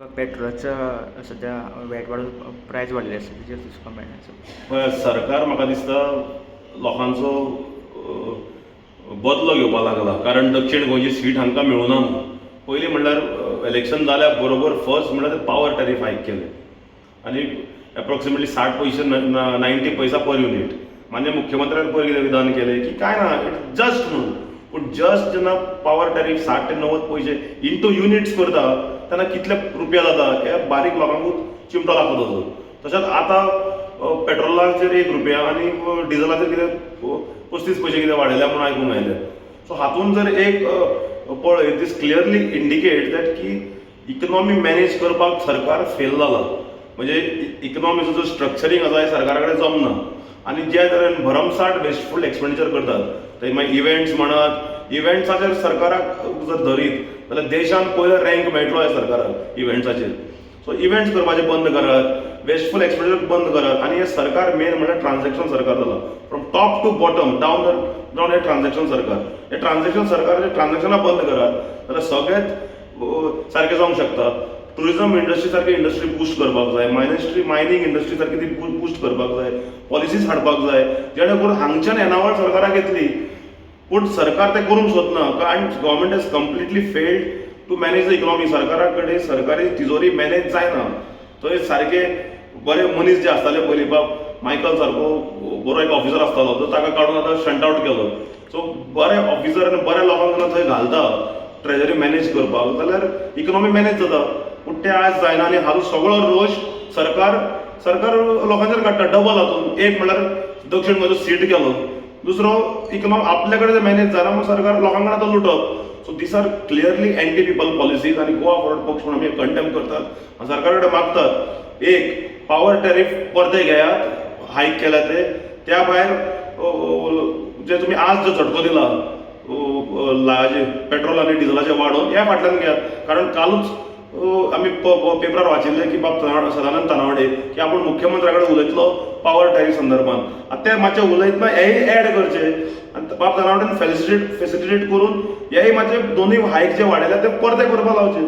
पेट्रोलाचो सद्या वेट वाडून प्रायस वाडलेली आसा, तेजेर तुजो कमेंट आसा. पळय, सरकार म्हाका दिसता लोकांचो बदलो घेवपाक लागला, कारण दक्षिण गोंयची सीट हांकां मेळुना म्हणून. पयलीं म्हणल्यार इलेक्शन जाल्या बरोबर फर्स्ट म्हणल्यार पावर टॅरीफ हायक केलें आनी एप्रॉक्सिमेटली 60 पयशे, 90 पैसा पर युनीट. मान्य मुख्यमंत्र्यान पयर कितें विधान केलें की काय ना, it just म्हणून. पूण जस्ट जेन्ना पावर टॅरीफ 60 ते 90 पयशे इंटू युनिट्स करता तेन्ना कितले रुपया जाता हे बारीक लोकांकूच चिमटो लागता तसो. तशेंच आतां पेट्रोलाचेर 1 रुपया आनी डिझलाचेर कितें 35 पयशे कितें वाडयल्या म्हणून आयकूंक आयलें. सो हातून जर एक पळय, दीस क्लियरली इंडिकेट that की इकनॉमी मॅनेज करपाक सरकार फेल जाला. म्हणजे इकनॉमीचो जो स्ट्रक्चरींग आसा हें सरकारा कडेन जमना आनी जे तरेन भरमसाठ वेस्टफूल एक्सपेंडिचर करतात ते मागीर इव्हेंट्स म्हणत, इव्हेंट्साचेर सरकाराक जर धरीत जाल्यार देशान पयलो रँक मेळटलो ह्या सरकाराक इव्हेंट्साचेर. सो इव्हेंट्स करपाचे बंद करात, वेस्टफूल एक्सपेंडिचर बंद करात. आनी हें सरकार मेन म्हणल्यार ट्रान्झॅक्शन सरकार जाला. From top to bottom, down down हे ट्रान्झॅक्शन सरकार. हे ट्रान्झॅक्शन सरकाराचे ट्रान्झॅक्शनां बंद करात जाल्यार सगळेच सारकें जावंक शकता. टुरिझम इंडस्ट्री सारकी इंडस्ट्री बूस्ट करपाक जाय, मायनींग इंडस्ट्री सारकी ती बूस्ट करपाक जाय, पॉलिसीज हाडपाक जाय जेणे करून हांगच्यान येणावळ सरकाराक येतली. पूण सरकार तें करूंक सोदना, कारण government has completely failed to manage the economy. सरकारा कडेन सरकारी तिजोरी मॅनेज जायना. थंय सारके बरे मनीस जे आसताले पयलीं, बाब मायकल सारको बरो एक ऑफिसर आसतालो, तो ताका काडून आतां शंट आवट केलो. सो बरे ऑफिसर आनी बऱ्या लोकांक जेन्ना थंय घालता ट्रेजरी मॅनेज करपाक जाल्यार इकॉनॉमी मॅनेज जाता, पूण तें आज जायना. आनी हाजो सगळो रोश सरकार सरकार लोकांचेर काडटा डबल हातून. एक म्हणल्यार दक्षिण गोंयचो सीट गेलो, दुसरो इकॉनॉमी आपल्या कडेन मॅनेज जायना म्हणून सरकार लोकां कडेन आतां लुटप. So these are clearly anti people policies आनी गोवा फॉरवर्ड पक्ष म्हणून आमी कंडेम करतात आनी सरकारा कडेन मागतात, एक पावर टॅरीफ परते घेयात हायक केल्या ते. त्या भायर जे तुमी आज जो झटको दिला पेट्रोल आनी डिझलाचे वाडोवन, ह्या फाटल्यान घेयात. कारण कालूच आमी पेपरार वाचिल्लें की बाब सदानंद तानावडे की आपूण मुख्यमंत्र्या कडेन उलयतलो पावर टॅरीफ संदर्भात. आतां ते मातशे उलयतना हेय एड करचे आनी बाब तानावडेन फेलिसिटेट करून हेय मातशे दोनूय हायक जे वाडयल्या ते परते करपाक लावचे.